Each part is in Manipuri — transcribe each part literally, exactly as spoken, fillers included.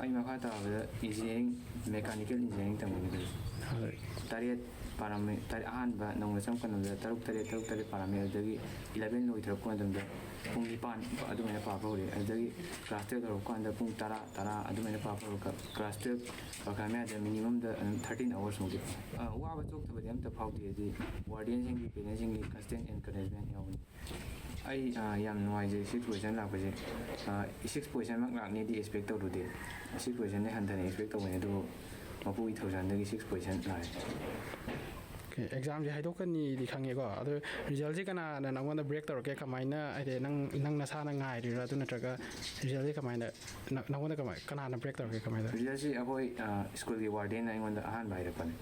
ꯑꯩ ꯃꯈꯥ ꯇꯥꯕꯗ ꯏꯟꯖꯤꯅꯤꯌꯥꯔꯤꯡ, ꯃꯦꯀꯥꯅꯤꯀꯦꯜ ꯏꯟꯖꯤꯅꯤꯌꯥꯔꯤꯡ ꯇꯝꯒꯅꯤ꯫ ꯇꯔꯦꯠ ꯄꯥꯔꯝꯃꯦ꯫ ꯇꯔꯦꯠ, ꯑꯍꯥꯟꯕ ꯅꯧꯅ ꯆꯪꯉꯛꯄ ꯃꯇꯝꯗ ꯇꯔꯨꯛ, ꯇꯔꯦꯠ, ꯇꯔꯨꯛ, ꯇꯔꯦꯠ ꯄꯥꯔꯝꯃꯦ꯫ ꯑꯗꯨꯗꯒꯤ ꯏꯂꯚꯦꯟ ꯂꯣꯏꯊꯔꯛꯄ ꯃꯇꯝꯗ ꯄꯨꯡ ꯅꯤꯄꯥꯟ ꯑꯗꯨꯃꯥꯏꯅ ꯄꯥꯕ ꯍꯧꯔꯛꯑꯦ꯫ ꯑꯗꯨꯗꯒꯤ ꯀ꯭ꯂꯥꯁ ꯇꯨꯌꯦꯜꯞ ꯍꯧꯔꯛꯄ ꯀꯥꯟꯗ ꯄꯨꯡ ꯇꯔꯥ, ꯇꯔꯥ ꯑꯗꯨꯃꯥꯏꯅ ꯄꯥꯕ ꯍꯧꯔꯛꯄ꯫ ꯀ꯭ꯂꯥꯁ ꯇꯨꯌꯦꯜꯞ ꯂꯣꯏꯈꯠꯂ ꯃꯌꯥꯗ ꯃꯤꯅꯤꯃꯝꯗ ꯑꯗꯨꯝ ꯊꯥꯔꯇꯤꯟ ꯑꯋꯥꯔꯁꯃꯨꯛꯇꯤ ꯄꯥꯏ꯫ ꯑ, ꯋꯥꯕ ꯆꯣꯛꯊꯕꯗꯤ ꯑꯝꯇ ꯐꯥꯎꯗꯦ꯫ ꯍꯥꯏꯗꯤ ꯋꯥꯔꯗꯦꯟꯁꯤꯡꯒꯤ, ꯄꯦꯔꯦꯟꯁꯁꯤꯡꯒꯤ ꯀꯟꯁꯇꯦꯟ ꯑꯦꯟꯀꯔꯦꯖꯃꯦꯟ ꯌꯥꯎꯕꯅꯤ꯫ ꯑꯩ, ꯑ, ꯌꯥꯝ ꯅꯨꯡꯉꯥꯏꯖꯩ ꯁꯤꯛꯁ ꯄꯣꯖꯤꯁꯟ ꯂꯥꯛꯄꯁꯦ꯫ ꯑ, ꯁꯤꯛꯁ ꯄꯣꯖꯤꯁꯟꯃꯛ ꯂꯥꯛꯅꯤꯗꯤ ꯑꯦꯛꯁꯄꯦꯛ ꯇꯧꯔꯨꯗꯦ꯫ ꯁꯤꯛꯁ ꯄꯣꯖꯤꯁꯟꯗꯤ ꯍꯟꯊꯅ ꯑꯦꯛꯁꯄꯦꯛ ꯇꯧꯕꯅꯤ, ꯑꯗꯨꯕꯨ ꯃꯄꯨꯒꯤ ꯊꯧꯖꯥꯜꯗꯒꯤ ꯁꯤꯛꯁ ꯄꯣꯖꯤꯁꯟ ꯂꯥꯛꯑꯦ꯫ ꯑꯣꯀꯦ, ꯑꯦꯛꯖꯥꯝꯁꯦ ꯍꯥꯏꯗꯣꯛꯀꯅꯤꯗꯤ ꯈꯪꯉꯦꯀꯣ, ꯑꯗꯣ ꯔꯤꯖꯜꯁꯦ ꯀꯅꯥꯅ ꯅꯪꯉꯣꯟꯗ ꯕ꯭ꯔꯦꯛ ꯇꯧꯔꯛꯀꯦ? ꯀꯃꯥꯏꯅ, ꯍꯥꯏꯗꯤ, ꯅꯪ, ꯅꯪ ꯅꯁꯥꯅ ꯉꯥꯏꯔꯤꯔꯥ, ꯑꯗꯨ ꯅꯠꯇ꯭ꯔꯒ ꯔꯤꯖꯜꯁꯦ ꯀꯃꯥꯏꯅ, ꯅ-, ꯅꯪꯉꯣꯟꯗ ꯀꯃꯥꯏ-, ꯀꯅꯥꯅ ꯕ꯭ꯔꯦꯛ ꯇꯧꯔꯛꯀꯦ, ꯀꯃꯥꯏꯅ ꯇꯧꯔꯦ? ꯔꯤꯖꯜꯁꯤ ꯑꯩꯈꯣꯏ, ꯑ, ꯁ꯭ꯀꯨꯜꯒꯤ ꯋꯥꯔꯗꯦꯟꯅ ꯑꯩꯉꯣꯟꯗ ꯑꯍꯥꯟꯕ ꯍꯥꯏꯔꯛꯄꯅꯦ꯫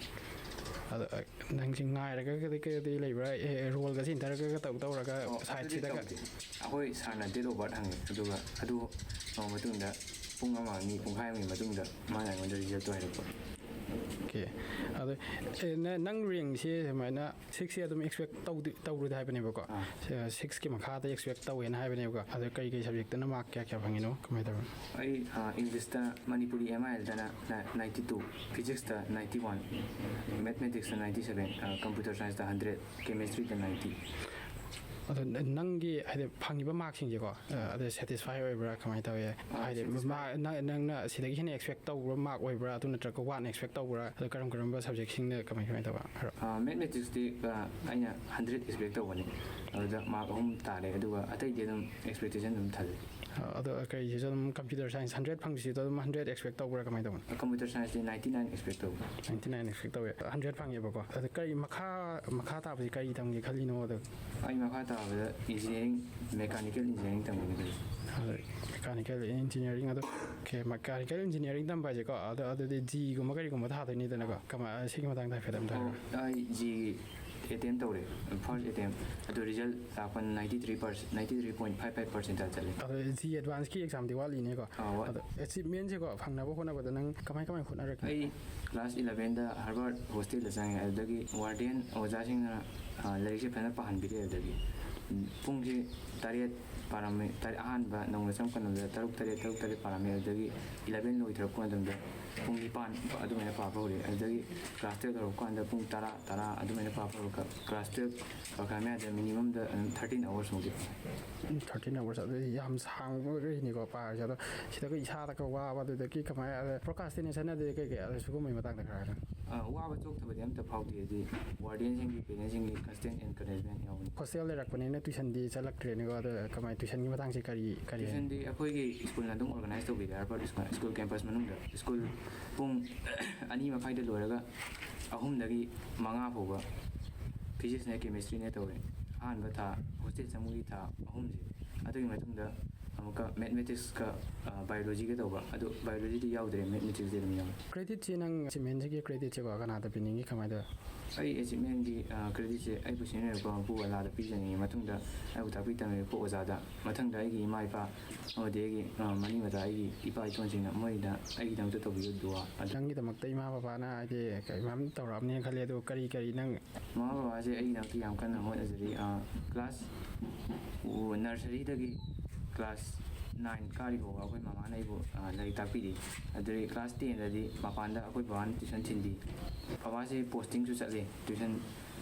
ꯑꯗꯣ, ꯑ, ꯅꯪꯁꯤ ꯉꯥꯏꯔꯒ ꯀꯔꯤ ꯀꯔꯤ ꯂꯩꯕ꯭ꯔꯥ? ꯑꯦ, ꯔꯣꯜꯒꯁꯤ ꯏꯟꯇꯔꯒ ꯇꯧ ꯇꯧꯔꯒ ꯑꯣ, ꯑꯗꯨꯗꯤ ꯁꯥꯏꯠꯁꯤꯗꯒ? ꯇꯧꯗꯦ꯫ ꯑꯩꯈꯣꯏ ꯁꯥꯔꯅ date of birth ꯍꯪꯉꯦ, ꯑꯗꯨꯒ ꯑꯗꯨ ꯇꯧꯔ ꯃꯇꯨꯡꯗ ꯄꯨꯡ ꯑꯃ, ꯑꯅꯤ, ꯄꯨꯡꯈꯥꯏ ꯑꯃꯒꯤ ꯃꯇꯨꯡꯗ ꯃꯥꯅ ꯑꯩꯉꯣꯟꯗ ꯔꯤꯖꯜꯇꯣ ꯍꯥꯏꯔꯛꯄ꯫ ꯑꯣꯀꯦ꯫ ꯑꯗꯣ, ꯑꯦ, ꯅ-, ꯅꯪ ꯔꯦꯡꯁꯤ ꯁꯨꯃꯥꯏꯅ ꯁꯤꯛꯁꯁꯦ ꯑꯗꯨꯝ ꯑꯦꯛꯁꯄꯦꯛ ꯇꯧꯗꯤ, ꯇꯧꯔꯨꯗꯦ ꯍꯥꯏꯕꯅꯦꯕꯀꯣ꯫ ꯑꯥ꯫ ꯁꯤ, ꯁꯤꯛꯁꯀꯤ ꯃꯈꯥꯗ ꯑꯦꯛꯁꯄꯦꯛ ꯇꯧꯋꯦꯅ ꯍꯥꯏꯕꯅꯦꯕꯀꯣ꯫ ꯑꯗꯣ ꯀꯩ ꯀꯩ ꯁꯕꯖꯦꯛꯇꯅ ꯃꯥꯔꯛ ꯀꯌꯥ ꯀꯌꯥ ꯐꯪꯉꯤꯅꯣ? ꯀꯃꯥꯏꯅ ꯇꯧꯕꯅꯣ? ꯑꯩ, ꯑ, ꯏꯪꯂꯤꯁꯇ, ꯃꯅꯤꯄꯨꯔꯤ ꯑꯦꯝ ꯑꯥꯏ ꯑꯦꯜꯗꯅ ꯅꯥꯏꯟꯇꯤ ꯇꯨ, ꯐꯤꯖꯤꯛꯁꯇ ꯅꯥꯏꯟꯇꯤ ꯋꯥꯟ, ꯃꯦꯊꯃꯦꯇꯤꯛꯁꯇ ꯅꯥꯏꯟꯇꯤ ꯁꯕꯦꯟ, ꯑ, ꯀꯝꯄ꯭ꯌꯨꯇꯔ ꯁꯥꯏꯟꯁꯇ ꯍꯟꯗ꯭ꯔꯦꯠ, ꯀꯦꯃꯦꯁꯇ꯭ꯔꯤꯗ ꯅꯥꯏꯟꯇꯤ꯫ ꯑꯗꯣ ꯅ-, ꯅꯪꯒꯤ, ꯍꯥꯏꯗꯤ, ꯐꯪꯉꯤꯕ ꯃꯥꯔꯛꯁꯤꯡꯁꯦꯀꯣ, ꯑ, ꯑꯗ ꯁꯦꯇꯤꯁꯐꯥꯏ ꯑꯣꯏꯕ꯭ꯔꯥ, ꯀꯃꯥꯏꯅ ꯇꯧꯋꯤ? ꯑ, ꯍꯥꯏꯗꯤ, satisfy꯫ ꯃꯥ-, ꯅ-, ꯅꯪꯅ ꯁꯤꯗꯒꯤ ꯍꯦꯟꯅ ꯑꯦꯛꯁꯄꯦꯛ ꯇꯧꯕ ꯃꯥꯔꯛ ꯑꯣꯏꯕ꯭ꯔꯥ, ꯑꯗꯨ ꯅꯠꯇ꯭ꯔꯒ ꯋꯥꯠꯅ ꯑꯦꯛꯁꯄꯦꯛ ꯇꯧꯕ꯭ꯔꯥ? ꯑꯗꯣ ꯀꯔꯝ ꯀꯔꯝꯕ ꯁꯕꯖꯦꯛꯁꯤꯡꯅ ꯀꯃꯥꯏ ꯀꯃꯥꯏꯅ ꯇꯧꯕ? ꯍꯥꯏꯔꯣ꯫ ꯑ, ꯃꯦꯊꯃꯦꯇꯤꯛꯁꯇꯤ, ꯑ, ꯑꯩꯅ ꯍꯟꯗ꯭ꯔꯦꯠ ꯑꯦꯛꯁꯄꯦꯛ ꯇꯧꯕꯅꯤ, ꯑꯗꯨꯗ ꯃꯥꯔꯛ ꯑꯍꯨꯝ ꯇꯥꯔꯦ, ꯑꯗꯨꯒ ꯑꯇꯩꯗꯤ ꯑꯗꯨꯝ ꯑꯦꯛꯁꯄꯦꯛꯇꯦꯁꯟ ꯑꯗꯨꯝ ꯊꯜꯂꯤ꯫ ꯑ, ꯑꯗꯣ ꯀꯩꯁꯤꯁꯨ ꯑꯗꯨꯝ ꯀꯝꯄ꯭ꯌꯨꯇꯔ ꯁꯥꯏꯟꯁ ꯍꯟꯗ꯭ꯔꯦꯠ ꯐꯪꯕꯁꯤꯗ ꯑꯗꯨꯝ ꯍꯟꯗ꯭ꯔꯦꯠ ꯑꯦꯛꯁꯄꯦꯛ ꯇꯧꯕ꯭ꯔꯥ, ꯀꯃꯥꯏꯅ ꯇꯧꯕꯅꯣ? ꯀꯝꯄ꯭ꯌꯨꯇꯔ ꯁꯥꯏꯟꯁꯇꯤ ꯅꯥꯏꯟꯇꯤ ꯅꯥꯏꯟ ꯑꯦꯛꯁꯄꯦꯛ ꯇꯧꯕ꯫ ꯅꯥꯏꯟꯇꯤ ꯅꯥꯏꯟ ꯑꯦꯛꯁꯄꯦꯛ ꯇꯧꯋꯦ, ꯍꯟꯗ꯭ꯔꯦꯠ ꯐꯪꯉꯦꯕꯀꯣ꯫ ꯑꯗꯣ ꯀꯔꯤ ꯃꯈꯥ, ꯃꯈꯥ ꯇꯥꯕꯁꯤ ꯀꯔꯤ ꯇꯝꯒꯦ ꯈꯜꯂꯤꯅꯣ? ꯑꯗꯣ ꯑꯩ ꯃꯈꯥ ꯇꯥꯕꯗ ꯏꯟꯖꯤꯅꯤꯌꯥꯔꯤꯡ, ꯃꯦꯀꯥꯅꯤꯀꯦꯜ ꯏꯟꯖꯤꯅꯤꯌꯥꯔꯤꯡ ꯇꯝꯒꯅꯤ ꯈꯜꯂꯤ꯫ ꯑꯗꯣ ꯃꯦꯀꯥꯅꯤꯀꯦꯜ ꯏꯟꯖꯤꯅꯤꯌꯥꯔꯤꯡ, ꯑꯗꯣ, ꯑꯣꯀꯦ, ꯃꯦꯀꯥꯅꯤꯀꯦꯜ ꯏꯟꯖꯤꯅꯤꯌꯥꯔꯤꯡ ꯇꯝꯕ ꯍꯥꯏꯁꯦꯀꯣ, ꯑꯗꯣ, ꯑꯗꯨꯗꯤ ꯖꯤꯒꯨꯝꯕ ꯀꯔꯤꯒꯨꯝꯕ ꯊꯥꯗꯣꯏꯅꯤꯗꯅꯀꯣ꯫ ꯀꯃꯥꯏ-, ꯁꯤꯒꯤ ꯃꯇꯥꯡꯗ ꯍꯥꯏꯐꯦꯠ ꯑꯝꯇ ꯑꯣ, ꯍꯥꯏꯔꯣ꯫ ꯑꯩ ꯖꯤꯒꯤ ꯑꯦꯇꯦꯝ ꯇꯧꯔꯦ, ꯐꯥꯔꯁ ꯑꯦꯇꯦꯝ, ꯑꯗꯣ ꯔꯤꯖꯜ ꯂꯥꯛꯄꯅ ninety three percent, ninety three point five five percentile ꯆꯠꯂꯦ꯫ ꯑꯗꯣ ꯖꯤ ꯑꯦꯗꯚꯥꯟꯁꯀꯤ ꯑꯦꯛꯖꯥꯝꯗꯤ ꯋꯥꯠꯂꯤꯅꯦꯀꯣ꯫ ꯑꯥ, ꯋꯥꯠꯂꯤ꯫ ꯑꯗꯣ ꯑꯦꯆꯤꯞꯃꯦꯟꯁꯦꯀꯣ, ꯐꯪꯅꯕ ꯍꯣꯠꯅꯕꯗ ꯅꯪ ꯀꯃꯥꯏ ꯀꯃꯥꯏ ꯍꯣꯠꯅꯔꯛꯀꯦ? ꯑꯩ ꯀ꯭ꯂꯥꯁ ꯏꯂꯚꯦꯟꯗ ꯍꯥꯔꯕꯔꯠ ꯍꯣꯁꯇꯦꯜꯗ ꯆꯪꯉꯦ, ꯑꯗꯨꯗꯒꯤ ꯋꯥꯔꯗꯦꯟ ꯑꯣꯖꯥꯁꯤꯡꯅ, ꯑ, ꯂꯥꯏꯔꯤꯛꯁꯦ ꯐꯖꯅ ꯄꯥꯍꯟꯕꯤꯔꯦ꯫ ꯑꯗꯨꯗꯒꯤ ꯄꯨꯡꯁꯦ ꯇꯔꯦꯠ ꯄꯥꯔꯝꯃꯦ꯫ ꯇꯔꯦꯠ, ꯑꯍꯥꯟꯕ ꯅꯧꯅ ꯆꯪꯉꯛꯄ ꯃꯇꯝꯗ ꯇꯔꯨꯛ, ꯇꯔꯦꯠ, ꯇꯔꯨꯛ, ꯇꯔꯦꯠ ꯄꯥꯔꯝꯃꯦ꯫ ꯑꯗꯨꯗꯒꯤ eleven ꯂꯣꯏꯊꯔꯛꯄ ꯃꯇꯝꯗ ꯄꯨꯡ ꯅꯤꯄꯥꯟ ꯑꯗꯨꯃꯥꯏꯅ ꯄꯥꯕ ꯍꯧꯔꯦ꯫ ꯑꯗꯨꯗꯒꯤ class twelve ꯍꯧꯔꯛꯄ ꯀꯥꯟꯗ ꯄꯨꯡ ꯇꯔꯥ, ꯇꯔꯥ ꯑꯗꯨꯃꯥꯏꯅ ꯄꯥꯕ ꯍꯧꯔꯒ class twelve ꯂꯣꯏꯈꯠꯂꯝꯃꯦ꯫ ꯑꯗ minimumꯗ, ꯑꯗꯨꯝ thirteen hours ꯃꯨꯛꯇꯤ ꯄꯥꯏ꯫ Thirteen hours ꯑꯗꯨꯗꯤ ꯌꯥꯝ ꯁꯥꯡꯕ ꯑꯣꯏꯔꯤꯅꯤꯀꯣ ꯄꯥꯔꯤꯁꯦ꯫ ꯑꯗꯣ ꯁꯤꯗꯒ ꯏꯁꯥꯗꯒ ꯋꯥꯕ, ꯑꯗꯨꯗꯒꯤ ꯀꯃꯥꯏꯅ, ꯑꯗ procrastination ꯑꯗꯨꯗꯤ ꯀꯩ ꯀꯩ, ꯑꯗ ꯁꯤꯒꯨꯝꯕꯒꯤ ꯃꯇꯥꯡꯗ ꯈꯔ ꯍꯥꯏꯔꯣ꯫ ꯑ, ꯋꯥꯕ ꯆꯣꯛꯊꯕꯗꯤ ꯑꯝꯇ ꯐꯥꯎꯗꯦ꯫ ꯍꯥꯏꯗꯤ wardenꯁꯤꯡꯒꯤ, parentsꯁꯤꯡꯒꯤ constant encouragement ꯌꯥꯎꯕꯅꯤ꯫ Hostel ꯂꯩꯔꯛꯄꯅꯤꯅ tuitionꯗꯤ ꯆꯠꯂꯛꯇ꯭ꯔꯦꯅꯦꯀꯣ꯫ ꯑꯗꯣ ꯀꯃꯥꯏꯅ, tuitionꯒꯤ ꯃꯇꯥꯡꯁꯦ ꯀꯔꯤ, ꯀꯔꯤ ꯍꯥꯏꯅꯤ? Tuitionꯗꯤ ꯑꯩꯈꯣꯏꯒꯤ schoolꯅ ꯑꯗꯨꯝ organize ꯇꯧꯕꯤꯔꯦ꯫ ꯍꯔꯕꯔꯠ school, school campus ꯃꯅꯨꯡꯗ꯫ School ꯄꯨꯡ ꯑꯅꯤ ꯃꯈꯥꯏꯗ ꯂꯣꯏꯔꯒ ꯑꯍꯨꯝꯗꯒꯤ ꯃꯉꯥ ꯐꯥꯎꯕ physicsꯅꯦ, chemistryꯅꯦ ꯇꯧꯔꯦ꯫ ꯑꯍꯥꯟꯕ ꯊꯥ, hostel ꯆꯪꯕꯒꯤ ꯊꯥ ꯑꯍꯨꯝꯁꯦ꯫ ꯑꯗꯨꯒꯤ ꯃꯇꯨꯡꯗ ꯑꯃꯨꯛꯀ mathematicsꯀ, ꯑ, biologyꯒ ꯇꯧꯕ꯫ ꯑꯗꯨ biologyꯗꯤ ꯌꯥꯎꯗ꯭ꯔꯦ, mathematicsꯇꯤ ꯑꯗꯨꯝ ꯌꯥꯎꯔꯦ꯫ Creditꯁꯦ ꯅꯪ achievementꯁꯤꯒꯤ creditꯁꯦꯀꯣ ꯀꯅꯥꯗ ꯄꯤꯅꯤꯡꯉꯤ, ꯀꯃꯥꯏꯅ ꯇꯧꯋꯤ? ꯑꯩ achievementꯀꯤ, ꯑ, creditꯁꯦ ꯑꯩꯕꯨ ꯁꯦꯝꯕꯤꯔꯛꯄ ꯃꯄꯨ ꯑꯜꯂꯥꯗ ꯄꯤꯖꯅꯤꯡꯉꯤ꯫ ꯃꯊꯪꯗ ꯑꯩꯕꯨ ꯇꯥꯛꯄꯤ ꯇꯝꯕꯤꯔꯛꯄ ꯑꯣꯖꯥꯗ, ꯃꯊꯪꯗ ꯑꯩꯒꯤ ꯏꯃꯥ ꯏꯄꯥ ꯑꯃꯗꯤ ꯑꯩꯒꯤ, ꯑ, ꯃꯔꯤ ꯃꯇꯥ, ꯑꯩꯒꯤ ꯏꯄꯥ ꯏꯄꯨꯁꯤꯡꯅ ꯃꯣꯏꯗ ꯑꯩꯒꯤꯗꯃꯛꯇ ꯇꯧꯕꯤꯕ ꯗꯨꯋꯥ ꯑꯗꯨ꯫ ꯅꯪꯒꯤꯗꯃꯛꯇ ꯏꯃꯥ ꯕꯕꯥꯅ ꯍꯥꯏꯗꯤ ꯀꯩ ꯃꯌꯥꯝ ꯇꯧꯔꯛꯑꯕꯅꯦꯅ ꯈꯜꯂꯦ, ꯑꯗꯣ ꯀꯔꯤ ꯀꯔꯤ ꯅꯪ? ꯃꯃꯥ ꯕꯕꯥꯁꯦ ꯑꯩꯒꯤꯗꯃꯛꯇ ꯌꯥꯝ ꯀꯟꯅ ꯍꯣꯠꯅꯖꯔꯤ꯫ ꯑ, class, ꯑꯣ, nurseryꯗꯒꯤ class nine ꯀꯥꯔꯤ ꯐꯥꯎꯕ ꯑꯩꯈꯣꯏ ꯃꯃꯥꯅ ꯑꯩꯕꯨ, ꯑ, ꯂꯥꯏꯔꯤꯛ ꯇꯥꯛꯄꯤꯔꯤ꯫ ꯑꯗꯨꯗꯒꯤ class tenꯗꯗꯤ ꯃꯄꯥꯟꯗ ꯑꯩꯈꯣꯏ ꯕꯕꯥꯅ tuition ꯊꯤꯟꯕꯤ꯫ ꯕꯕꯥꯁꯦ postingꯁꯨ ꯆꯠꯂꯤ, tuition,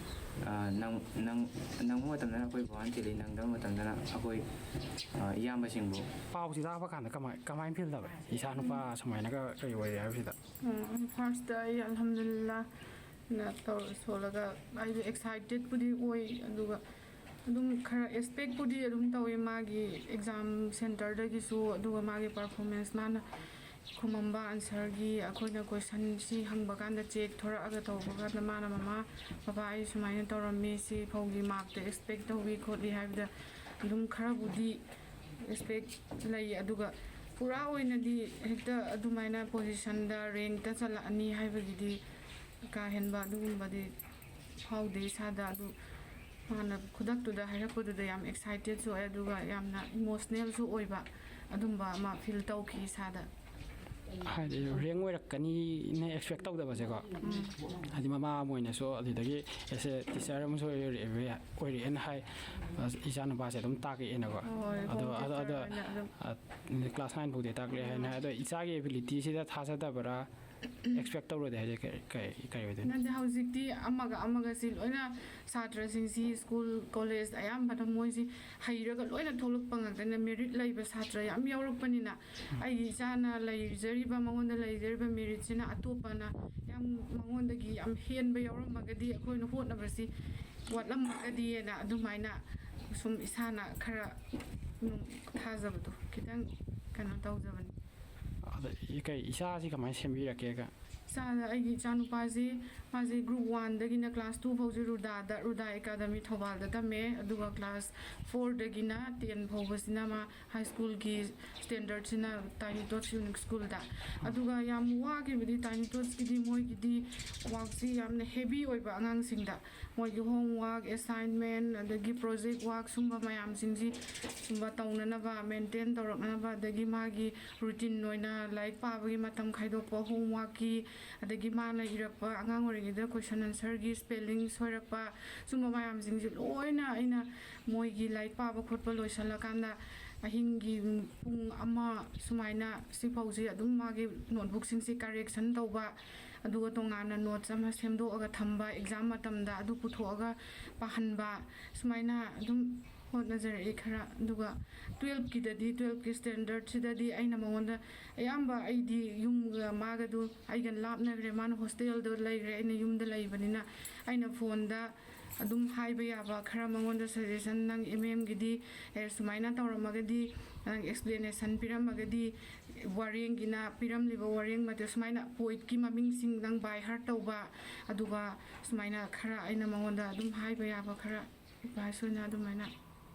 ꯑ, ꯅꯪ-, ꯅꯪ-, ꯅꯪꯕ ꯃꯇꯝꯗꯅ ꯑꯩꯈꯣꯏ ꯕꯕꯥꯅ ꯊꯤꯜꯂꯤ, ꯅꯪꯗꯕ ꯃꯇꯝꯗꯅ ꯑꯩꯈꯣꯏ, ꯑ, ꯏꯌꯥꯝꯕꯁꯤꯡꯕꯨ꯫ ꯄꯥꯎꯁꯤ ꯇꯥꯕ ꯀꯥꯟꯗ ꯀꯃꯥꯏ, ꯀꯃꯥꯏꯅ feel ꯇꯧꯋꯦ? ꯏꯆꯥ ꯅꯨꯄꯥ ꯁꯨꯃꯥꯏꯅꯒ ꯀꯩ ꯑꯣꯏꯔꯦ ꯍꯥꯏꯕꯁꯤꯗ꯫ ꯎꯝ, firstꯇ ꯑꯩ ꯑꯜꯍꯝꯗꯨꯂꯤꯜꯂꯥꯍꯅ ꯇꯧꯔ ꯁꯣꯜꯂꯒ ꯑꯩꯗꯤ excitedꯄꯨꯗꯤ ꯑꯣꯏ, ꯑꯗꯨꯒ ꯑꯗꯨꯝ ꯈꯔ expectꯄꯨꯗꯤ ꯑꯗꯨꯝ ꯇꯧꯋꯤ ꯃꯥꯒꯤ exam centreꯗꯒꯤꯁꯨ, ꯑꯗꯨꯒ ꯃꯥꯒꯤ performance, ꯃꯥꯅ ꯈꯨꯝꯃꯝꯕ answerꯒꯤ, ꯑꯩꯈꯣꯏꯅ questionꯁꯤ ꯍꯪꯕ ꯀꯥꯟꯗ check ꯊꯣꯔꯛꯑꯒ ꯇꯧꯕ ꯀꯥꯟꯗ ꯃꯥꯅ, "ꯃꯃꯥ, ꯄꯄꯥ, ꯑꯩ ꯁꯨꯃꯥꯏꯅ ꯇꯧꯔꯝꯃꯤ, ꯁꯤ ꯐꯥꯎꯒꯤ markꯇ expect ꯇꯧꯏ ꯈꯣꯠꯂꯤ" ꯍꯥꯏꯕꯗ ꯑꯗꯨꯝ ꯈꯔꯕꯨꯗꯤ expect ꯂꯩ, ꯑꯗꯨꯒ ꯄꯨꯔꯥ ꯑꯣꯏꯅꯗꯤ ꯍꯦꯛꯇ ꯑꯗꯨꯃꯥꯏꯅ positionꯗ, rankꯇ ꯆꯜꯂꯛꯑꯅꯤ ꯍꯥꯏꯕꯒꯤꯗꯤ ꯀꯥ ꯍꯦꯟꯕ ꯑꯗꯨꯒꯨꯝꯕꯗꯤ ꯐꯥꯎꯗꯦ ꯏꯁꯥꯗ꯫ ꯑꯗꯨ ꯃꯥꯅ ꯈꯨꯗꯛꯇꯨꯗ ꯍꯥꯏꯔꯛꯄꯗꯨꯗ ꯌꯥꯝ excitedꯁꯨ ꯑꯣꯏ, ꯑꯗꯨꯒ ꯌꯥꯝꯅ emotionalꯁꯨ ꯑꯣꯏꯕ ꯑꯗꯨꯝꯕ ꯑꯃ feel ꯇꯧꯈꯤ ꯏꯁꯥꯗ꯫ ꯍꯥꯏꯗꯤ ꯔꯦꯡ ꯑꯣꯏꯔꯛꯀꯅꯤꯅ ꯑꯦꯛꯁꯄꯦꯛ ꯇꯧꯗꯕꯁꯦꯀꯣ꯫ ꯍꯥꯏꯗꯤ ꯃꯃꯥ ꯑꯃ ꯑꯣꯏꯅꯁꯨ ꯑꯗꯨꯗꯒꯤ ꯑꯦꯁ ꯑꯦ ꯇꯤꯆꯔ ꯑꯃꯁꯨ ꯑꯣꯏꯔꯛꯑꯦ, ꯑꯣꯏꯔꯛꯑꯦꯅ ꯍꯥꯏ꯫ ꯑꯁ, ꯏꯆꯥ ꯅꯨꯄꯥꯁꯦ ꯑꯗꯨꯝ ꯇꯥꯛꯂꯛꯑꯦꯅꯀꯣ꯫ ꯍꯣꯏ, ꯑꯗꯣ ꯍꯣꯝ ꯑꯗꯣ ꯑꯗꯣ ꯇꯤꯆꯔ ꯑꯣꯏꯅ ꯑꯗꯨꯝ꯫ ꯑ, ꯀ꯭ꯂꯥꯁ ꯅꯥꯏꯟ ꯐꯥꯎꯗꯤ ꯇꯥꯛꯂꯛꯑꯦ ꯍꯥꯏꯅ ꯍꯥꯏ꯫ ꯑꯗꯣ ꯏꯆꯥꯒꯤ ꯑꯦꯕꯤꯂꯤꯇꯤꯁꯤꯗ ꯊꯥꯖꯗꯕ꯭ꯔꯥ, ꯑꯦꯛꯁꯄꯦꯛ ꯇꯧꯔꯨꯗꯦ ꯍꯥꯏꯁꯦ ꯀꯩ ꯀꯩ ꯀꯩ ꯑꯣꯏꯗꯣꯏꯅꯣ? ꯅꯠꯇꯦ, ꯍꯧꯖꯤꯛꯇꯤ ꯑꯃꯒ ꯑꯃꯒꯁꯤ ꯂꯣꯏꯅ, ꯁꯥꯇ꯭ꯔꯁꯤꯡꯁꯤ ꯁ꯭ꯀꯨꯜ ꯀꯣꯂꯦꯖ ꯑꯌꯥꯝꯕꯗ ꯃꯣꯏꯁꯤ ꯍꯩꯔꯒ ꯂꯣꯏꯅ ꯊꯣꯛꯂꯛꯄ ꯉꯥꯛꯇꯅ, ꯃꯦꯔꯤꯠ ꯂꯩꯕ ꯁꯥꯇ꯭ꯔ ꯌꯥꯝ ꯌꯥꯎꯔꯛꯄꯅꯤꯅ, ꯑꯩꯒꯤ ꯏꯆꯥꯅ ꯂꯩꯖꯔꯤꯕ, ꯃꯉꯣꯟꯗ ꯂꯩꯖꯔꯤꯕ ꯃꯦꯔꯤꯠꯁꯤꯅ ꯑꯇꯣꯞꯄꯅ ꯌꯥꯝ ꯃꯉꯣꯟꯗꯒꯤ ꯌꯥꯝ ꯍꯦꯟꯕ ꯌꯥꯎꯔꯝꯃꯒꯗꯤ, ꯑꯩꯈꯣꯏꯅ ꯍꯣꯠꯅꯕꯁꯤ ꯋꯥꯠꯂꯝꯃꯒꯗꯤꯅ ꯑꯗꯨꯃꯥꯏꯅ ꯁꯨꯝ ꯏꯁꯥꯅ ꯈꯔ ꯅꯨꯡ-, ꯊꯥꯖꯕꯗꯣ ꯈꯤꯇꯪ ꯀꯩꯅꯣ ꯇꯧꯖꯕꯅꯤ꯫ ꯑꯗ ꯏ-, ꯀꯩ ꯏꯆꯥꯁꯤ ꯀꯃꯥꯏꯅ ꯁꯦꯝꯕꯤꯔꯛꯀꯦꯒ? ꯏꯆꯥꯗ ꯑꯩꯒꯤ ꯏꯆꯥꯅꯨꯄꯥꯁꯤ, ꯃꯥꯁꯤ ꯒ꯭ꯔꯨꯞ ꯋꯥꯟꯗꯒꯤꯅ ꯀ꯭ꯂꯥꯁ ꯇꯨ ꯐꯥꯎꯁꯤ ꯔꯨꯗꯥꯗ, ꯔꯨꯗꯥ ꯑꯦꯀꯥꯗꯃꯤ ꯊꯧꯕꯥꯜꯗ ꯇꯝꯃꯦ꯫ ꯑꯗꯨꯒ ꯀ꯭ꯂꯥꯁ ꯐꯣꯔꯗꯒꯤꯅ ꯇꯦꯟ ꯐꯥꯎꯕꯁꯤꯅ ꯃꯥ ꯍꯥꯏ ꯁ꯭ꯀꯨꯜꯒꯤ ꯁ꯭ꯇꯦꯟꯗꯔꯠꯁꯤꯅ ꯇꯥꯏꯅꯤ ꯇꯣꯠꯁ ꯌꯨꯅꯤꯛ ꯁ꯭ꯀꯨꯜꯗ꯫ ꯑꯗꯨꯒ ꯌꯥꯝ ꯋꯥꯈꯤꯕꯗꯤ ꯇꯥꯏꯅꯤ ꯇꯣꯠꯁꯀꯤꯗꯤ, ꯃꯣꯏꯒꯤꯗꯤ ꯋꯥꯔꯛꯁꯤ ꯌꯥꯝꯅ ꯍꯦꯚꯤ ꯑꯣꯏꯕ ꯑꯉꯥꯡꯁꯤꯡꯗ꯫ ꯃꯣꯏꯒꯤ ꯍꯣꯝꯋꯥꯔꯛ, ꯑꯦꯁꯥꯏꯟꯃꯦꯟ, ꯑꯗꯒꯤ ꯄ꯭ꯔꯣꯖꯦꯛ ꯋꯥꯔꯛ, ꯁꯨꯝꯕ ꯃꯌꯥꯝꯁꯤꯡꯁꯤ ꯁꯨꯝꯕ ꯇꯧꯅꯅꯕ, ꯃꯦꯟꯇꯦꯟ ꯇꯧꯔꯛꯅꯕ, ꯑꯗꯒꯤ ꯃꯥꯒꯤ ꯔꯨꯇꯤꯟ ꯑꯣꯏꯅ ꯂꯥꯏꯔꯤꯛ ꯄꯥꯕꯒꯤ ꯃꯇꯝ ꯈꯥꯏꯗꯣꯛꯄ, ꯍꯣꯝꯋꯥꯔꯛꯀꯤ, ꯑꯗꯒꯤ ꯃꯥꯅ ꯏꯔꯛꯄ ꯑꯉꯥꯡ ꯑꯣꯏꯔꯤꯉꯩꯗ ꯀꯣꯏꯁꯟ ꯑꯟꯁꯔꯒꯤ ꯁ꯭ꯄꯦꯂꯤꯡ ꯁꯣꯏꯔꯛꯄ, ꯁꯨꯝꯕ ꯃꯌꯥꯝꯁꯤꯡꯁꯦ ꯂꯣꯏꯅ ꯑꯩꯅ ꯃꯣꯏꯒꯤ ꯂꯥꯏꯔꯤꯛ ꯄꯥꯕ ꯈꯣꯠꯄ ꯂꯣꯏꯁꯜꯂꯀꯥꯟꯗ ꯑꯍꯤꯡꯒꯤ ꯄꯨꯡ ꯑꯃ ꯁꯨꯃꯥꯏꯅ ꯁꯤꯐꯥꯎꯁꯦ ꯑꯗꯨꯝ ꯃꯥꯒꯤ ꯅꯣꯠꯕꯨꯛꯁꯤꯡꯁꯦ ꯀꯔꯦꯛꯁꯟ ꯇꯧꯕ, ꯑꯗꯨꯒ ꯇꯣꯉꯥꯟꯅ ꯅꯣꯠꯁ ꯑꯃ ꯁꯦꯝꯗꯣꯛꯑꯒ ꯊꯝꯕ, ꯑꯦꯛꯖꯥꯝ ꯃꯇꯝꯗ ꯑꯗꯨ ꯄꯨꯊꯣꯛꯑꯒ ꯄꯥꯍꯟꯕ, ꯁꯨꯃꯥꯏꯅ ꯑꯗꯨꯝ ꯍꯣꯠꯅꯖꯔꯛꯏ ꯈꯔ꯫ ꯑꯗꯨꯒ ꯇꯨꯌꯦꯜꯞꯀꯤꯗꯗꯤ, ꯇꯨꯌꯦꯜꯞꯀꯤ ꯁ꯭ꯇꯦꯟꯗꯔꯠꯁꯤꯗꯗꯤ ꯑꯩꯅ ꯃꯉꯣꯟꯗ ꯑꯌꯥꯝꯕ, ꯑꯩꯗꯤ ꯌꯨꯝꯒ ꯃꯥꯒꯗꯨ ꯑꯩꯒ ꯂꯥꯞꯅꯈ꯭ꯔꯦ, ꯃꯥꯅ ꯍꯣꯁꯇꯦꯜꯗ ꯂꯩꯈ꯭ꯔꯦ, ꯑꯩꯅ ꯌꯨꯝꯗ ꯂꯩꯕꯅꯤꯅ ꯑꯩꯅ ꯐꯣꯟꯗ ꯑꯗꯨꯝ ꯍꯥꯏꯕ ꯌꯥꯕ ꯈꯔ ꯃꯉꯣꯟꯗ ꯁꯖꯦꯁꯟ, "ꯅꯪ ꯑꯦꯝ ꯑꯦꯝꯒꯤꯗꯤ, ꯑꯦ, ꯁꯨꯃꯥꯏꯅ ꯇꯧꯔꯝꯃꯒꯗꯤ, ꯅꯪ ꯑꯦꯛꯁꯄ꯭ꯂꯦꯅꯦꯁꯟ ꯄꯤꯔꯝꯃꯒꯗꯤ, ꯋꯥꯔꯦꯡꯒꯤꯅ ꯄꯤꯔꯝꯂꯤꯕ ꯋꯥꯔꯦꯡ ꯃꯇꯦꯛ ꯁꯨꯃꯥꯏꯅ ꯄꯣꯏꯠꯀꯤ ꯃꯃꯤꯡꯁꯤꯡ ꯅꯪ ꯕꯥꯏ ꯍꯥꯔꯠ ꯇꯧꯕ", ꯑꯗꯨꯒ ꯁꯨꯃꯥꯏꯅ ꯈꯔ ꯑꯩꯅ ꯃꯉꯣꯟꯗ ꯑꯗꯨꯝ ꯍꯥꯏꯕ ꯌꯥꯕ ꯈꯔ ꯑꯦꯗꯚꯥꯏꯁ ꯑꯣꯏꯅ ꯑꯗꯨꯃꯥꯏꯅ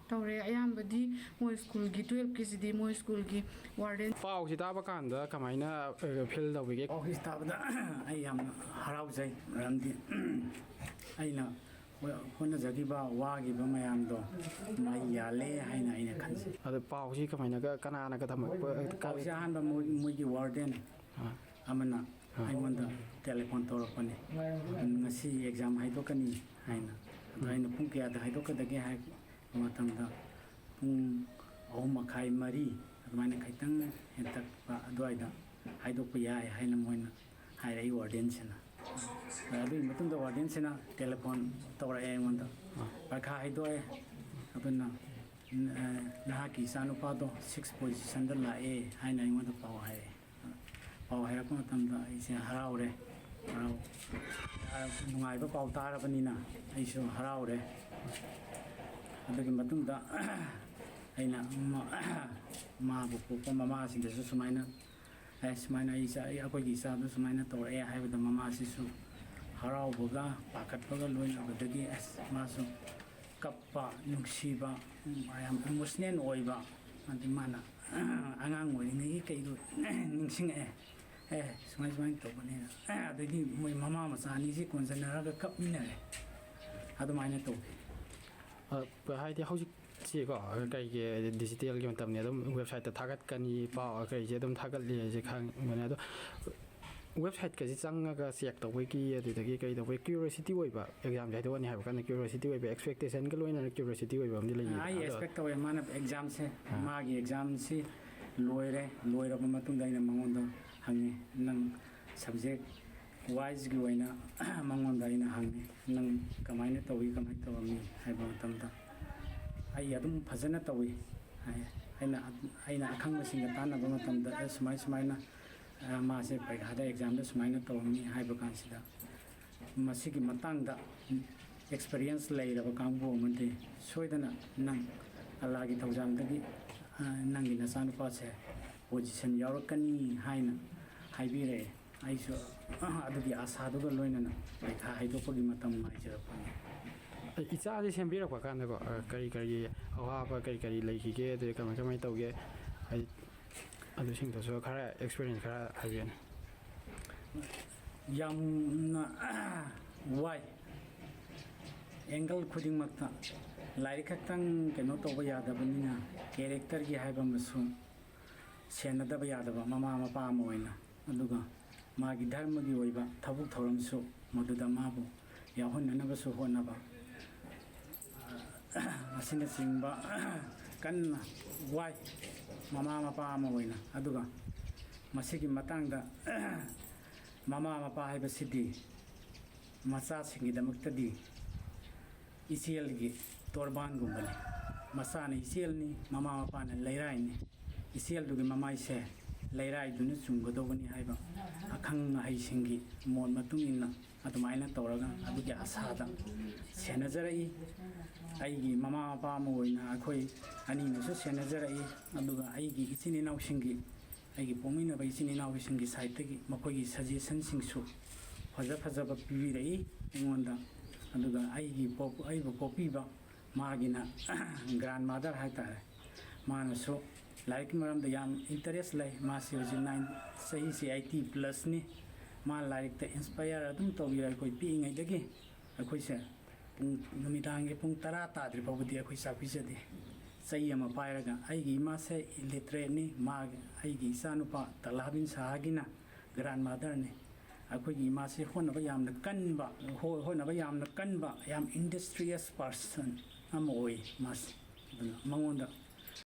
ꯇꯧꯔꯦ꯫ ꯑꯌꯥꯝꯕꯗꯤ ꯃꯣꯏ ꯁ꯭ꯀꯨꯜꯒꯤ, ꯇꯨꯌꯦꯜꯞꯀꯤꯁꯤꯗꯤ ꯃꯣꯏ ꯁ꯭ꯀꯨꯜꯒꯤ ꯋꯥꯔꯗꯦꯟ꯫ ꯄꯥꯎꯁꯤ ꯇꯥꯕ ꯀꯥꯟꯗ ꯀꯃꯥꯏꯅ, ꯑ, ꯐꯤꯜ ꯇꯧꯕꯤꯒꯦ? ꯄꯥꯎꯁꯤ ꯇꯥꯕꯗ ꯑꯩ ꯌꯥꯝꯅ ꯍꯔꯥꯎꯖꯩ, ꯃꯔꯝꯗꯤ ꯑꯩꯅ ꯍꯣ-, ꯍꯣꯠꯅꯖꯈꯤꯕ, ꯋꯥꯈꯤꯕ ꯃꯌꯥꯝꯗꯣ ꯃꯍꯩ ꯌꯥꯜꯂꯦ ꯍꯥꯏꯅ ꯑꯩꯅ ꯈꯟꯖꯩ꯫ ꯑꯗꯣ ꯄꯥꯎꯁꯤ ꯀꯃꯥꯏꯅꯒ, ꯀꯅꯥꯅꯒ ꯇꯝꯃꯛꯄ? ꯄꯥꯎꯁꯤ ꯑꯍꯥꯟꯕ ꯃꯣꯏ-, ꯃꯣꯏꯒꯤ ꯋꯥꯔꯗꯦꯟ ꯑꯃꯅ ꯑꯩꯉꯣꯟꯗ ꯇꯦꯂꯤꯐꯣꯟ ꯇꯧꯔꯛꯄꯅꯤ, "ꯉꯁꯤ ꯑꯦꯛꯖꯥꯝ ꯍꯥꯏꯗꯣꯛꯀꯅꯤ" ꯍꯥꯏꯅ꯫ ꯑꯗꯣ ꯑꯩꯅ ꯄꯨꯡ ꯀꯌꯥꯗ ꯍꯥꯏꯗꯣꯛꯀꯗꯒꯦ ꯍꯥꯏꯕ ꯃꯇꯝꯗ, ꯄꯨꯡ ꯑꯍꯨꯝ ꯃꯈꯥꯏ, ꯃꯔꯤ ꯑꯗꯨꯃꯥꯏꯅ ꯈꯤꯇꯪ ꯍꯦꯟꯇꯛꯄ ꯑꯗꯨꯋꯥꯏꯗ ꯍꯥꯏꯗꯣꯛꯄ ꯌꯥꯏ ꯍꯥꯏꯅ ꯃꯣꯏꯅ ꯍꯥꯏꯔꯛꯏ, ꯋꯥꯔꯗꯦꯟꯁꯤꯅ꯫ ꯑꯗꯨꯒꯤ ꯃꯇꯨꯡꯗ ꯋꯥꯔꯗꯦꯟꯁꯤꯅ ꯇꯦꯂꯤꯐꯣꯟ ꯇꯧꯔꯛꯑꯦ ꯑꯩꯉꯣꯟꯗ, "ꯄꯔꯤꯈꯥ ꯍꯥꯏꯗꯣꯛꯑꯦ, ꯑꯗꯨꯅ ꯅꯍꯥꯛꯀꯤ ꯏꯆꯥꯅꯨꯄꯥꯗꯣ ꯁꯤꯛꯁ ꯄꯣꯖꯤꯁꯟꯗ ꯂꯥꯛꯑꯦ" ꯍꯥꯏꯅ ꯑꯩꯉꯣꯟꯗ ꯄꯥꯎ ꯍꯥꯏꯔꯛꯑꯦ꯫ ꯄꯥꯎ ꯍꯥꯏꯔꯛꯄ ꯃꯇꯝꯗ ꯑꯩꯁꯦ ꯍꯔꯥꯎꯔꯦ꯫ ꯍꯔꯥꯎ-, ꯅꯨꯡꯉꯥꯏꯕ ꯄꯥꯎ ꯇꯥꯔꯕꯅꯤꯅ ꯑꯩꯁꯨ ꯍꯔꯥꯎꯔꯦ꯫ ꯑꯗꯨꯒꯤ ꯃꯇꯨꯡꯗ ꯑꯩꯅ ꯃ-, ꯃꯥꯕꯨ ꯄꯣꯛꯄ ꯃꯃꯥꯁꯤꯡꯗꯁꯨ ꯁꯨꯃꯥꯏꯅ, "ꯑꯦ, ꯁꯨꯃꯥꯏꯅ ꯑꯩ ꯏꯆꯥ-, ꯑꯩ, ꯑꯩꯈꯣꯏꯒꯤ ꯏꯆꯥꯗꯨ ꯁꯨꯃꯥꯏꯅ ꯇꯧꯔꯛꯑꯦ" ꯍꯥꯏꯕꯗ ꯃꯃꯥꯁꯤꯁꯨ ꯍꯔꯥꯎꯕꯒ ꯄꯥꯈꯠꯄꯒ ꯂꯣꯏꯅꯕꯗꯒꯤ, ꯑꯁ, ꯃꯥꯁꯨ ꯀꯞꯄ, ꯅꯨꯡꯁꯤꯕ, ꯌꯥꯝ ꯏꯃꯣꯁꯅꯦꯜ ꯑꯣꯏꯕ, ꯑꯗꯩ ꯃꯥꯅ ꯑꯉꯥꯡ ꯑꯣꯏꯔꯤꯉꯩꯒꯤ ꯀꯩꯗꯣ ꯅꯤꯡꯁꯤꯡꯉꯛꯑꯦ꯫ "ꯑꯦ, ꯁꯨꯃꯥꯏ ꯁꯨꯃꯥꯏꯅ ꯇꯧꯕꯅꯦꯅ"꯫ ꯑꯗꯩꯗꯤ ꯃꯣꯏ ꯃꯃꯥ ꯃꯆꯥ ꯑꯅꯤꯁꯤ ꯀꯣꯟꯁꯤꯟꯅꯔꯒ ꯀꯞꯃꯤꯟꯅꯔꯦ꯫ ꯑꯗꯨꯃꯥꯏꯅ ꯇꯧꯋꯤ꯫ ꯑ, ꯍꯥꯏꯗꯤ ꯍꯧꯖꯤꯛꯁꯤꯀꯣ, ꯀꯩꯒꯤ ꯗꯤꯖꯤꯇꯦꯜꯒꯤ ꯃꯇꯝꯅꯤ, ꯑꯗꯨꯝ ꯋꯦꯕꯁꯥꯏꯠꯇ ꯊꯥꯒꯠꯀꯅꯤ, ꯄꯥꯎ ꯀꯩꯁꯦ ꯑꯗꯨꯝ ꯊꯥꯒꯠꯂꯤ ꯍꯥꯏꯁꯦ ꯈꯪꯕꯅꯦ꯫ ꯑꯗꯣ ꯋꯦꯕꯁꯥꯏꯠꯀꯁꯦ ꯆꯪꯉꯒ ꯆꯦꯛ ꯇꯧꯕꯒꯤ, ꯑꯗꯨꯗꯒꯤ ꯀꯩ ꯇꯧꯕꯒꯤ ꯀ꯭ꯌꯨꯔꯤꯑꯣꯁꯤꯇꯤ ꯑꯣꯏꯕ, ꯑꯦꯛꯖꯥꯝꯁꯦ ꯍꯥꯏꯗꯣꯛꯑꯅꯤ ꯍꯥꯏꯕ ꯀꯥꯟꯗ ꯀ꯭ꯌꯨꯔꯤꯑꯣꯁꯤꯇꯤ ꯑꯣꯏꯕ, ꯑꯦꯛꯁꯄꯦꯛꯇꯦꯁꯟꯒ ꯂꯣꯏꯅꯅ ꯀ꯭ꯌꯨꯔꯤꯑꯣꯁꯤꯇꯤ ꯑꯣꯏꯕ ꯑꯃꯗꯤ ꯂꯩꯅꯤꯗꯅ꯫ ꯑꯩ ꯑꯗꯣ ꯑꯦꯛꯁꯄꯦꯛ ꯇꯧꯋꯦ, ꯃꯥꯅ ꯑꯦꯛꯖꯥꯝꯁꯦ, ꯑꯥ꯫ ꯃꯥꯒꯤ ꯑꯦꯛꯖꯥꯝꯁꯤ ꯂꯣꯏꯔꯦ, ꯂꯣꯏꯔꯕ ꯃꯇꯨꯡꯗ ꯑꯩꯅ ꯃꯉꯣꯟꯗ ꯍꯪꯉꯤ, ꯅꯪ ꯁꯕꯖꯦꯛ ꯋꯥꯏꯁꯀꯤ ꯑꯣꯏꯅ ꯃꯉꯣꯟꯗ ꯑꯩꯅ ꯍꯪꯉꯤ, "ꯅꯪ ꯀꯃꯥꯏꯅ ꯇꯧꯏ, ꯀꯃꯥꯏꯅ ꯇꯧꯔꯝꯃꯤ?" ꯍꯥꯏꯕ ꯃꯇꯝꯗ, "ꯑꯩ ꯑꯗꯨꯝ ꯐꯖꯅ ꯇꯧꯏ" ꯍꯥꯏ꯫ ꯑꯩꯅ, ꯑꯩꯅ ꯑꯈꯪꯕꯁꯤꯡꯒ ꯇꯥꯟꯅꯕ ꯃꯇꯝꯗ, "ꯑꯦ, ꯁꯨꯃꯥꯏ ꯁꯨꯃꯥꯏꯅ, ꯑ, ꯃꯥꯁꯦ ꯄꯔꯤꯈꯥꯗ, ꯑꯦꯛꯖꯥꯝꯗ ꯁꯨꯃꯥꯏꯅ ꯇꯧꯔꯝꯃꯤ" ꯍꯥꯏꯕ ꯀꯥꯟꯁꯤꯗ, ꯃꯁꯤꯒꯤ ꯃꯇꯥꯡꯗ ꯑꯦꯛꯁꯄꯔꯤꯌꯦꯟꯁ ꯂꯩꯔꯕ ꯀꯥꯡꯕꯨ ꯑꯃꯗꯤ ꯁꯣꯏꯗꯅ ꯅꯪ ꯑꯜꯂꯥꯒꯤ ꯊꯧꯖꯥꯜꯗꯒꯤ, ꯑ, ꯅꯪꯒꯤ ꯅꯆꯥꯅꯨꯄꯥꯁꯦ ꯄꯣꯖꯤꯁꯟ ꯌꯥꯎꯔꯛꯀꯅꯤ ꯍꯥꯏꯅ ꯍꯥꯏꯕꯤꯔꯛꯑꯦ꯫ ꯑꯩꯁꯨ, ꯑ, ꯑꯗꯨꯒꯤ ꯑꯁꯥꯗꯨꯒ ꯂꯣꯏꯅꯅ ꯄꯔꯤꯈꯥ ꯍꯥꯏꯗꯣꯛꯄꯒꯤ ꯃꯇꯝ ꯉꯥꯏꯖꯔꯛꯄꯅꯤ꯫ ꯏꯆꯥꯁꯦ ꯁꯦꯝꯕꯤꯔꯛꯄ ꯀꯥꯟꯗꯀꯣ, ꯑ, ꯀꯔꯤ ꯀꯔꯤ ꯑꯋꯥꯕ ꯀꯔꯤ ꯀꯔꯤ ꯂꯩꯈꯤꯒꯦ, ꯑꯗꯩ ꯀꯃꯥꯏ ꯀꯃꯥꯏ ꯇꯧꯒꯦ? ꯍꯥꯏꯗꯤ ꯑꯗꯨꯁꯤꯡꯗꯨꯁꯨ ꯈꯔ ꯑꯦꯛꯁꯄꯤꯔꯤꯌꯦꯟꯁ ꯈꯔ ꯍꯥꯏꯕꯤꯌꯨꯅꯦ꯫ ꯌꯥꯝꯅ ꯋꯥꯏ꯫ ꯑꯦꯡꯒꯜ ꯈꯨꯗꯤꯡꯃꯛꯇ ꯂꯥꯏꯔꯤꯛ ꯈꯛꯇꯪ ꯀꯩꯅꯣ ꯇꯧꯕ ꯌꯥꯗꯕꯅꯤꯅ, ꯀꯦꯔꯦꯛꯇꯔꯒꯤ ꯍꯥꯏꯕ ꯑꯃꯁꯨ ꯁꯦꯟꯅꯗꯕ ꯌꯥꯗꯕ ꯃꯃꯥ ꯃꯄꯥ ꯑꯃ ꯑꯣꯏꯅ꯫ ꯑꯗꯨꯒ ꯃꯥꯒꯤ ꯙꯔꯃꯒꯤ ꯑꯣꯏꯕ ꯊꯕꯛ ꯊꯧꯔꯝꯁꯨ ꯃꯗꯨꯗ ꯃꯥꯕꯨ ꯌꯥꯎꯍꯟꯅꯅꯕꯁꯨ ꯍꯣꯠꯅꯕ, ꯑꯁꯤꯅꯆꯤꯡꯕ ꯀꯟꯅ ꯋꯥꯏ ꯃꯃꯥ ꯃꯄꯥ ꯑꯃ ꯑꯣꯏꯅ꯫ ꯑꯗꯨꯒ ꯃꯁꯤꯒꯤ ꯃꯇꯥꯡꯗ ꯃꯃꯥ ꯃꯄꯥ ꯍꯥꯏꯕꯁꯤꯗꯤ ꯃꯆꯥꯁꯤꯡꯒꯤꯗꯃꯛꯇꯗꯤ ꯏꯆꯦꯜꯒꯤ ꯇꯣꯔꯕꯥꯟꯒꯨꯝꯕꯅꯤ꯫ ꯃꯆꯥꯅ ꯏꯆꯦꯜꯅꯤ, ꯃꯃꯥ ꯃꯄꯥꯅ ꯂꯩꯔꯥꯏꯅꯤ꯫ ꯏꯆꯦꯜꯗꯨꯒꯤ ꯃꯃꯥꯏꯁꯦ ꯂꯩꯔꯥꯏꯗꯨꯅ ꯆꯨꯝꯒꯗꯧꯕꯅꯤ ꯍꯥꯏꯕ ꯑꯈꯪ ꯑꯍꯩꯁꯤꯡꯒꯤ ꯃꯣꯠ ꯃꯇꯨꯡ ꯏꯟꯅ ꯑꯗꯨꯃꯥꯏꯅ ꯇꯧꯔꯒ ꯑꯗꯨꯒꯤ ꯑꯁꯥꯗ ꯁꯦꯟꯅꯖꯔꯛꯏ꯫ ꯑꯩꯒꯤ ꯃꯃꯥ ꯃꯄꯥ ꯑꯃ ꯑꯣꯏꯅ ꯑꯩꯈꯣꯏ ꯑꯅꯤꯅꯁꯨ ꯁꯦꯟꯅꯖꯔꯛꯏ꯫ ꯑꯗꯨꯒ ꯑꯩꯒꯤ ꯏꯆꯤꯟ ꯏꯅꯥꯎꯁꯤꯡꯒꯤ, ꯑꯩꯒꯤ ꯄꯣꯛꯃꯤꯟꯅꯕ ꯏꯆꯤꯟ ꯏꯅꯥꯎꯁꯤꯡꯒꯤ ꯁꯥꯏꯠꯇꯒꯤ ꯃꯈꯣꯏꯒꯤ ꯁꯖꯦꯁꯟꯁꯤꯡꯁꯨ ꯐꯖ ꯐꯖꯕ ꯄꯤꯕꯤꯔꯛꯏ ꯑꯩꯉꯣꯟꯗ꯫ ꯑꯗꯨꯒ ꯑꯩꯒꯤ ꯄꯣꯛ-, ꯑꯩꯕꯨ ꯄꯣꯛꯄꯤꯕ ꯃꯥꯒꯤꯅ ꯒ꯭ꯔꯥꯟ ꯃꯥꯗꯔ ꯍꯥꯏꯇꯥꯔꯦ, ꯃꯥꯅꯁꯨ ꯂꯥꯏꯔꯤꯛꯀꯤ ꯃꯔꯝꯗ ꯌꯥꯝ ꯏꯟꯇꯔꯦꯁ ꯂꯩ꯫ ꯃꯥꯁꯤ ꯍꯧꯖꯤꯛ ꯅꯥꯏꯟ, ꯆꯍꯤꯁꯤ ꯑꯩꯠꯇꯤ ꯄ꯭ꯂꯁꯅꯤ꯫ ꯃꯥ ꯂꯥꯏꯔꯤꯛꯇ ꯏꯟꯁꯄꯌꯔ ꯑꯗꯨꯝ ꯇꯧꯕꯤꯔꯦ꯫ ꯑꯩꯈꯣꯏ ꯄꯤꯛꯏꯉꯩꯗꯒꯤ ꯑꯩꯈꯣꯏꯁꯦ ꯄꯨꯡ, ꯅꯨꯃꯤꯗꯥꯡꯒꯤ ꯄꯨꯡ ꯇꯔꯥ ꯇꯥꯗ꯭ꯔꯤ ꯐꯥꯎꯕꯗꯤ ꯑꯩꯈꯣꯏ ꯆꯥꯛ ꯄꯤꯖꯗꯦ꯫ ꯆꯩ ꯑꯃ ꯄꯥꯏꯔꯒ, ꯑꯩꯒꯤ ꯏꯃꯥꯁꯦ ꯏꯂꯤꯇꯔꯦꯠꯅꯤ, ꯃꯥꯒꯤ, ꯑꯩꯒꯤ ꯏꯆꯥꯅꯨꯄꯥ ꯇꯂꯥꯕꯤꯟ ꯁꯍꯥꯒꯤꯅ ꯒ꯭ꯔꯥꯟ ꯃꯥꯗꯔꯅꯤ꯫ ꯑꯩꯈꯣꯏꯒꯤ ꯏꯃꯥꯁꯦ ꯍꯣꯠꯅꯕ ꯌꯥꯝꯅ ꯀꯟꯕ, ꯍꯣ-, ꯍꯣꯠꯅꯕ ꯌꯥꯝꯅ ꯀꯟꯕ, ꯌꯥꯝ ꯏꯟꯗꯁꯇ꯭ꯔꯤꯌꯁ ꯄꯥꯔꯁꯟ ꯑꯃ ꯑꯣꯏ ꯃꯥꯁꯦ꯫ ꯑꯗꯨꯅ ꯃꯉꯣꯟꯗ